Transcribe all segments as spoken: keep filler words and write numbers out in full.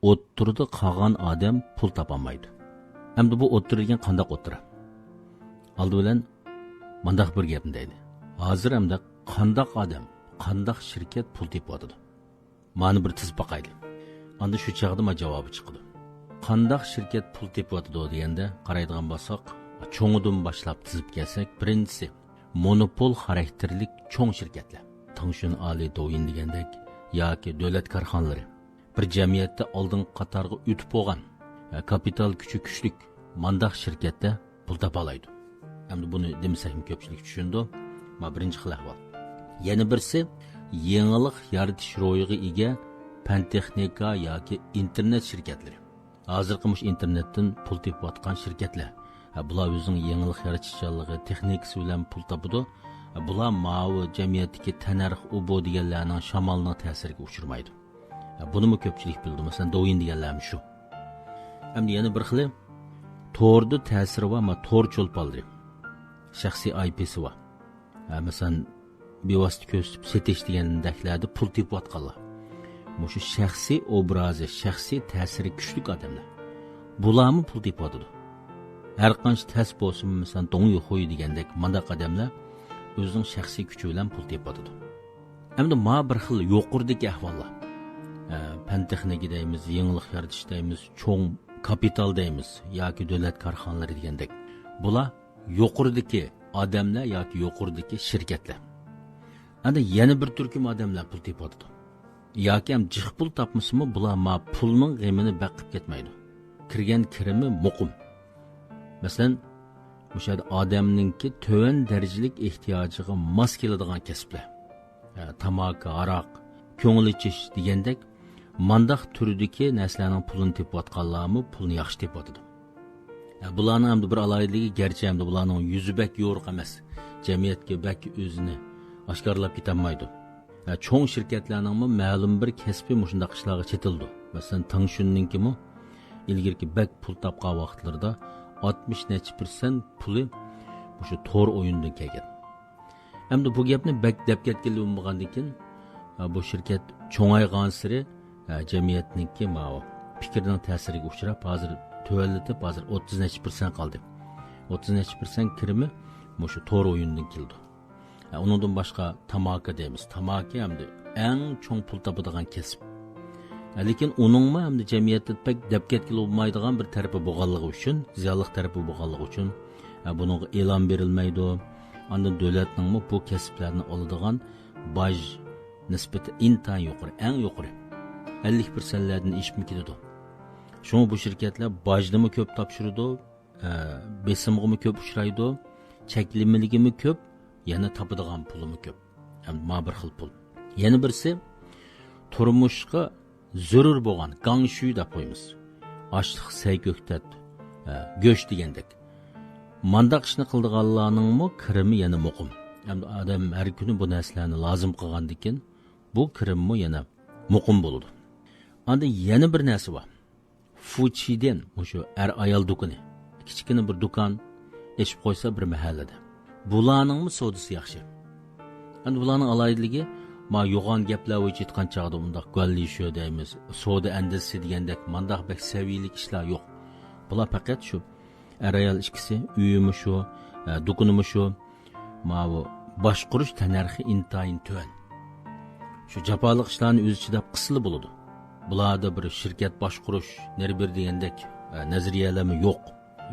ئوتتۇرىدا قالغان ئادەم پۇل تاپالمايدۇ. ئەمدى بۇ ئوتتۇرا دېگەن قانداق ئوتتۇرا؟ ئالدى بىلەن مانداق بىر گەپنى دەيلى. ھازىر ئەمدى قانداق ئادەم، قانداق شىركەت پۇل تېپىۋاتىدۇ؟ مانى بىر تىزىپ باقايلى. ئاندىن شۇ چاغدا ما جاۋابى چىقىدۇ. قانداق شىركەت پۇل تېپىۋاتىدۇ دېگەندە، قارايدىغان بولساق، چوڭىدىن باشلاپ تىزىپ كەلسەك، بىرىنچىسى، مونوپول خاراكتېرلىك چوڭ شىركەتلەر. تاڭشۈن، ئالى، دوۋيىن دېگەندەك ياكى دۆلەت كارخانىلىرى. بىر جەمئىيەتتە ئالدىنقى قاتارغا ئۆتۈپ بولغان، ئە، كاپىتال كۈچى كۈچلۈك مانداق شىركەتتە پۇل تاپالايدۇ. ئەمدى بۇنى دېمىسەكمۇ كۆپچىلىك چۈشىنىدۇ. ما بىرىنچى خىل ئەھۋال. يەنە بىرسى، يېڭىلىق يارىتىش روھىغا ئىگە پەن تېخنىكا ياكى ئىنتېرنېت شىركەتلىرى. ھازىرقى مۇشۇ ئىنتېرنېتتىن پۇل تېپىۋاتقان شىركەتلەر. ھە، بۇلار ئۆزىنىڭ يېڭىلىق يارىتىشچانلىقى، تېخنىكىسى بىلەن پۇل تاپىدۇ. ھە، بۇلار ماۋۇ جەمئىيەتتىكى تەننەرخ ئۇ بۇ دېگەنلەرنىڭ شامالىنىڭ تەسىرىگە ئۇچرىمايدۇ. ھە، بۇنىمۇ كۆپچىلىك بىلىدۇ. مەسىلەن، دوۋيىن دېگەنلەرمۇ شۇ. ئەمدى يەنە بىر خىلى، توردا تەسىرى بار، ما، تور چولپانلىرى. شەخسىي ئايپىسى بار. ھە، مەسىلەن، بىۋاسىتە كۆرسىتىپ سېتىش دېگەندەكلەردە پۇل تېپىۋاتقانلار. مۇشۇ شەخسىي ئوبرازى، شەخسىي تەسىرى كۈچلۈك ئادەملەر. بۇلارمۇ پۇل تېپىۋاتىدۇ. ھەر قانچە تەس بولسىمۇ، مەسىلەن، دۇڭيىخۇي دېگەندەك مانداق ئادەملەر ئۆزىنىڭ شەخسىي كۈچى بىلەن پۇل تېپىۋاتىدۇ. ئەمدى ما بىر خىل يۇقىرىدىكى ئەھۋاللار. ئە، پەن تېخنىكا دەيمىز، يېڭىلىق يارىتىش دەيمىز، چوڭ كاپىتال دەيمىز ياكى دۆلەت كارخانىلىرى دېگەندەك. بۇلار يۇقىرىدىكى ئادەملەر ياكى يۇقىرىدىكى شىركەتلەر. ئەنە يەنە بىر تۈركۈم ئادەملەر پۇل تېپىۋاتىدۇ. ياكى ھەم جىق پۇل تاپمىسىمۇ، بۇلار ما پۇلنىڭ غېمىنى بەك قىپ كەتمەيدۇ. كىرگەن كىرىمى مۇقىم. مەسىلەن، مۇشۇ يەردە ئادەمنىڭكى تۆۋەن دەرىجىلىك ئېھتىياجىغا ماس كېلىدىغان كەسىپلەر. ھە، تاماكا، ھاراق، كۆڭۈل ئېچىش دېگەندەك مانداق تۈردىكى نەرسىلەرنىڭ پۇلىنى تېپىۋاتقانلارمۇ پۇلنى ياخشى تېپىۋاتىدۇ. ھە، بۇلارنىڭ ئەمدى بىر ئالاھىدىلىكى، گەرچە ئەمدى بۇلارنىڭ يۈزى بەك يورۇق ئەمەس، جەمئىيەتكە بەك ئۆزىنى ئاشكارىلاپ كېتەلمەيدۇ. ھە، چوڭ شىركەتلەرنىڭمۇ مەلۇم بىر كەسپى مۇشۇنداق ئىشلارغا چېتىلىدۇ. مەسىلەن، تاڭشۈننىڭكىمۇ ئىلگىرىكى بەك پۇل تاپقان ۋاقىتلىرىدا ئاتمىش نەچچە پىرسەنت پۇلى مۇشۇ تور ئويۇندىن كەلگەن. ئەمدى بۇ گەپنى بەك دەپ كەتكىلى بولمىغاندىكىن، بۇ شىركەت چوڭايغانسېرى، جەمئىيەتنىڭكى ماۋۇ پىكرىنىڭ تەسىرىگە ئۇچراپ، ھازىر تۆۋەنلىتىپ، ھازىر ئوتتۇز نەچچە پىرسەنت قالدى. ئوتتۇز نەچچە پىرسەنت كىرىمى مۇشۇ تور ئويۇندىن كېلىدۇ. ئۇنىڭدىن باشقا تاماكا دەيمىز. تاماكا ئەمدى ئەڭ چوڭ پۇل تاپىدىغان كەسىپ. لېكىن ئۇنىڭمۇ ئەمدى جەمئىيەتتە بەك دەپ كەتكىلى بولمايدىغان بىر تەرىپى بولغانلىقى ئۈچۈن، زىيانلىق تەرىپى بولغانلىقى ئۈچۈن، بۇنىڭغا ئېلان بېرىلمەيدۇ. ئاندىن دۆلەتنىڭمۇ بۇ كەسىپلەرنى ئالىدىغان باج نىسبىتى ئىنتايىن يۇقىرى، ئەڭ يۇقىرى. ئەللىك پىرسەنتلەردىن ئېشىپمۇ كېتىدۇ. شۇڭا بۇ شىركەتلەر باجنىمۇ كۆپ تاپشۇرىدۇ، ئە، بېسىمغىمۇ كۆپ ئۇچرايدۇ، چەكلىمىلىكىمۇ كۆپ، يەنە تاپىدىغان پۇلىمۇ كۆپ. ھەم ما بىر خىل پۇل. يەنە بىرسى، تۇرمۇشقا زۆرۈر بولغان گاڭشۈي دەپ قويىمىز. ئاشلىق، سەي كۆكتات، ئە، گۆش دېگەندەك. مانداق ئىشنى قىلىدىغانلارنىڭمۇ كىرىمى يەنە مۇقىم. ئەمدى ئادەم ھەر كۈنى بۇ نەرسىلەرنى لازىم قىلغاندىكىن، بۇ كىرىممۇ يەنە مۇقىم بولىدۇ. ئاندىن يەنە بىر نەرسە بار. فۇچىدېن، مۇشۇ ئەر-ئايال دۇكىنى. كىچىككىنە بىر دۇكان ئېچىپ قويسا بىر مەھەللىدە. بۇلارنىڭمۇ سودىسى ياخشى. ئەمدى بۇلارنىڭ ئالاھىدىلىكى، ما يوغان گەپلەر بويىچە ئېيتقان چاغدا ئۇنداق گۇەنلىشۆ دەيمىز، سودا ئەندىزىسى دېگەندەك مانداق بەك سەۋىيىلىك ئىشلار يوق. بۇلار پەقەت شۇ ئەر-ئايال ئىككىسى، ئۆيىمۇ شۇ، ئە، دۇكىنىمۇ شۇ. ماۋۇ باشقۇرۇش تەننەرخى ئىنتايىن تۆۋەن. شۇ جاپالىق ئىشلارنى ئۆزى چىداپ قىلسىلا بولىدۇ. بۇلاردا بىر شىركەت باشقۇرۇش، نېرى بېرى دېگەندەك، ئە، نەزەرىيەلەرمۇ يوق.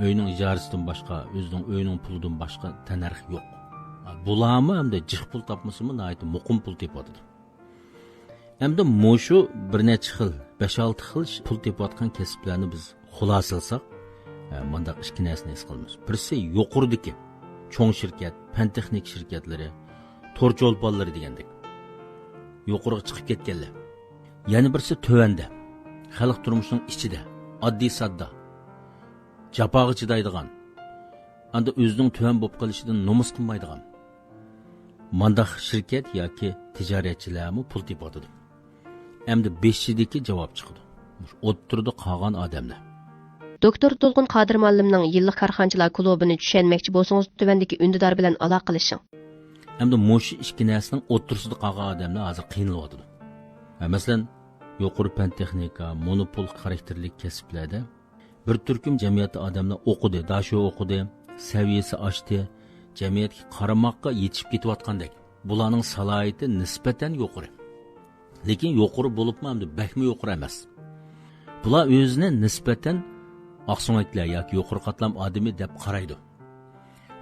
ئۆينىڭ ئىجارىسىدىن باشقا، ئۆزىنىڭ ئۆيىنىڭ پۇلىدىن باشقا تەننەرخ يوق. بۇلارمۇ ئەمدى جىق پۇل تاپمىسىمۇ ناھايىتى مۇقىم پۇل تېپىۋاتىدۇ. ئەمدى مۇشۇ بىر نەچچە خىل، بەش-ئالتە خىل پۇل تېپىۋاتقان كەسىپلەرنى بىز خۇلاسىلىساق، ئە، مۇنداق ئىككى نەرسىنى ھېس قىلىمىز. بىرسى يۇقىرىدىكى چوڭ شىركەت، پەن تېخنىك شىركەتلىرى، تور چولپانلىرى دېگەندەك يۇقىرىغا چىقىپ كەتكەنلەر. يەنە بىرسى تۆۋەندە، خەلق تۇرمۇشىنىڭ ئىچىدە، ئاددىي-ساددا، جاپاغا چىدايدىغان، ئاندا ئۆزىنىڭ تۆۋەن بولۇپ قېلىشىدىن نومۇس قىلمايدىغان مانداق شىركەت ياكى تىجارەتچىلەرمۇ پۇل تېپىۋاتىدۇ. ئەمدى بېشىدىكى جاۋاب چىقىدۇ. مۇشۇ ئوتتۇرىدا قالغان ئادەملەر. دوكتور تۇلغۇن قادىر مۇئەللىمنىڭ يىللىق كارخانىچىلار كۇلۇبىنى چۈشەنمەكچى بولسىڭىز، تۆۋەندىكى ئۈندىدار بىلەن ئالاقىلىشىڭ. ئەمدى مۇشۇ ئىككى نەرسىنىڭ ئوتتۇرىسىدا قالغان ئادەملەر ھازىر قىينىلىۋاتىدۇ. ھە، مەسىلەن، يۇقىرى پەن تېخنىكا، مونوپول خاراكتېرلىك كەسىپلەردە بىر تۈركۈم جەمئىيەتتە ئادەملەر ئوقۇدى، داشۆ ئوقۇدى، سەۋىيەسى ئاشتى، جەمئىيەتكە قارىماققا يېتىشىپ كېتىۋاتقاندەك. بۇلارنىڭ سالاھىيىتى نىسبەتەن يۇقىرى. لېكىن يۇقىرى بولۇپمۇ ئەمدى بەكمۇ يۇقىرى ئەمەس. بۇلار ئۆزىنى نىسبەتەن ئاقسۆڭەكلەر ياكى يۇقىرى قاتلام ئادىمى دەپ قارايدۇ.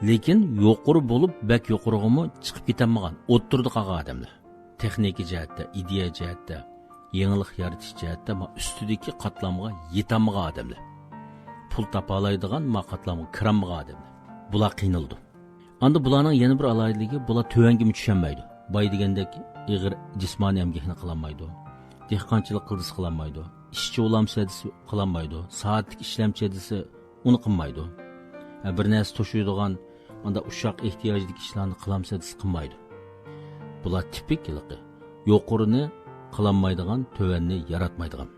لېكىن يۇقىرى بولۇپ، بەك يۇقىرىغىمۇ چىقىپ كېتەلمىگەن، ئوتتۇرىدا قالغان ئادەملەر. تېخنىكا جەھەتتە، ئىدىيە جەھەتتە، يېڭىلىق يارىتىش جەھەتتە ما ئۈستىدىكى قاتلامغا يېتەلمىگەن ئادەملەر. پۇل تاپالايدىغان ما قاتلامغا كىرەلمىگەن ئادەملەر. بۇلار قىينىلىدۇ. ئاندىن بۇلارنىڭ يەنە بىر ئالاھىدىلىكى، بۇلار تۆۋەنگىمۇ چۈشەلمەيدۇ. باي دېگەندەك ئېغىر جىسمانىي ئەمگەكنى قىلالمايدۇ. دېھقانچىلىق قىل دېسە قىلالمايدۇ. ئىشچى بولامسەن دېسە قىلالمايدۇ. سائەتلىك ئىشلەمچى دېسە ئۇنى قىلمايدۇ. ھە، بىر نەرسە توشۇيدىغان، ئاندا ئۇششاق ئېھتىياجدىكى ئىشلارنى قىلامسەن دېسە قىلمايدۇ. بۇلار تىپىك ھېلىقى يۇقىرىنى قىلالمايدىغان، تۆۋەننى ياراتمايدىغان.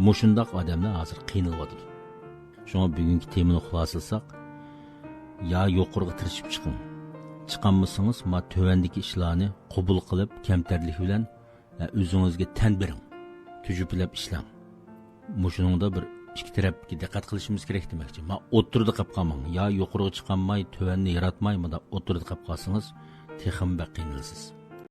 مۇشۇنداق ئادەملەر ھازىر قىينىلىۋاتىدۇ. شۇڭا بۈگۈنكى تېمىنى خۇلاسىلىساق، يا يۇقىرىغا تىرىشىپ چىقىڭ. چىقالمىسىڭىز، ما تۆۋەندىكى ئىشلارنى قوبۇل قىلىپ، كەمتەرلىك بىلەن، ھە، ئۆزىڭىزگە تەن بېرىڭ. تۈجۈپىلەپ ئىشلەڭ. مۇشۇنىڭدا بىر ئىككى تەرەپكە دىققەت قىلىشىمىز كېرەك دېمەكچى. ما ئوتتۇرىدا قېلىپ قالماڭ. يا يۇقىرىغا چىقالماي، تۆۋەننى ياراتماي، مۇنداق ئوتتۇرىدا قېلىپ قالسىڭىز، تېخىمۇ بەك قىينىلىسىز.